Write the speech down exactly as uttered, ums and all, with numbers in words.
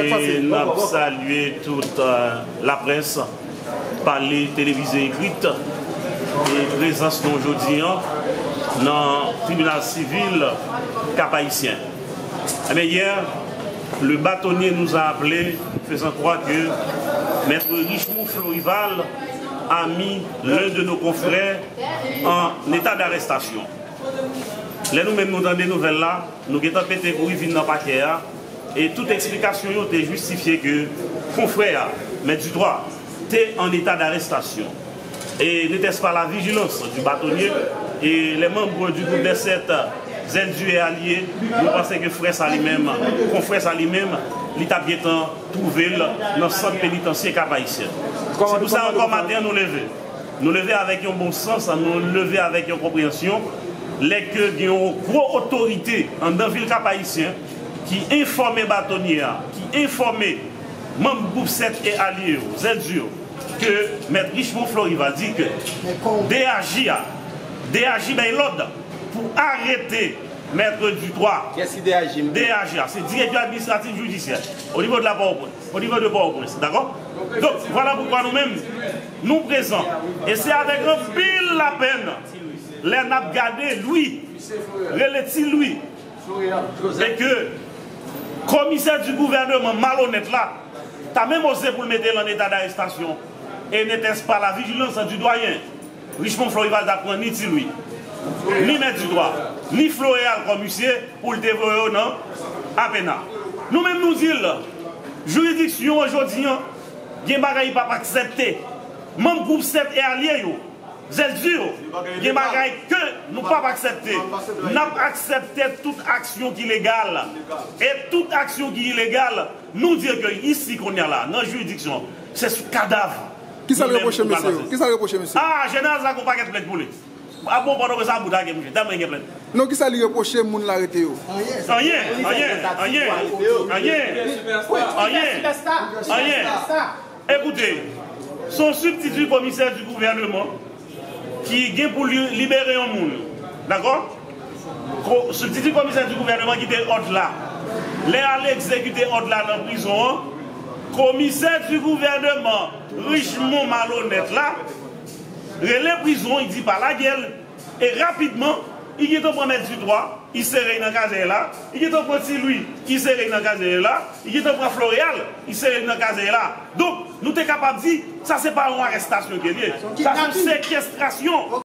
E n ap salye tout, euh, laprès, pale, televize, ekrit, e prezans nou jodi an nan tribinal sivil Cap-Haïtien. Eh bien, hier, le bâtonnier nous a appelé, faisant croire que Maître Richemond Florival a mis l'un de nos confrères en état d'arrestation. Lè nou menm nou tande nouvèl la, nou gentan pete kouri vin nan pakè a, e tout eksplikasyon yo te jistifye ke konfrè a, Mèt Dutrois, te an eta darestasyon. Et n'était-ce pas la vigilance du bâtonnier et les membres du groupe des sept, Zèl Di e alye, nou panse ke frè sa li menm, konfrè sa li menm, li t ap gentan twouve l nan sant penitansye Cap-Haïtien. Se pou sa ankò maten an nou leve. Nou leve avèk yon bon sans, nou leve avèk yon konpreyansyon, lè ke gen yon gwo otorite anndan vil Cap-Haïtien ki enfòme bâtonnier a, ki enfòme manm gwoup sèt e alye yo, Zèl Di yo, ke Mèt Richemond Florival di ke D A J a, D A J bay lòd pou arete Mèt Dutrois. Kiyès ki D A J? D A J a, se direktè administratif jidisyè, au niveau de la Port-au-Prince, au niveau de Port-au-Prince, dakò? Donk, vwala poukwa nou menm, nou prezan. E se avèk anpil lapèn lè n ap gade Lwi, rele Ti Lwi, e ke komisè di gouvènman malonèt la ta menm oze pou l mete l an eta darestasyon. E n'était-ce pas la vigilance du doyen, Richemond Florival t ap pran ni Ti Lwi, ni Mèt Dutrois, ni Floreal kòm isye pou l te voye yo nan apena. Nou menm nou di l, jiridiksyon an jodi an, gen bagay li p ap aksepte. Manm gwoup sèt e alye yo, Zèl Di yo, gen bagay ke nou p ap aksepte. N ap aksepte tout aksyon ki legal. E tout aksyon ki ilegal, nou di ke isi kounye a la, nan jiridiksyon, se sou kadav. Kisa l reproche mesye yo? Kisa l reproche mesye yo? Ah, Jenerèl sa gon pakèt plent pou li. Ah bon, pandan ke sa bout a gen mouche, tèlman gen plent. Non, kisa li reproche moun l arete yo? Anyen, anyen, anyen, anyen, anyen, anyen. Ekoute, se yon sibtiti komisè di gouvènman ki gen pou li libere yon moun. Dakò? Ko-, sibtiti komisè di gouvènman ki te òd la. Lè al egzekite òd la nan prizon an, komisè di gouvèman Richemond malonèt la rele prizon, li di pa lage l. E rapidman, li gentan pran Mèt Dutrois, li sere l nan kazèy la. Li gentan pran Ti Lwi, li sere l nan kazèy la. Li gentan pran Floreal, li sere l nan kazèy la. Donk, nou te kapab di, sa se pa yon arèstasyon ke l ye. Sa se yon sekestrasyon.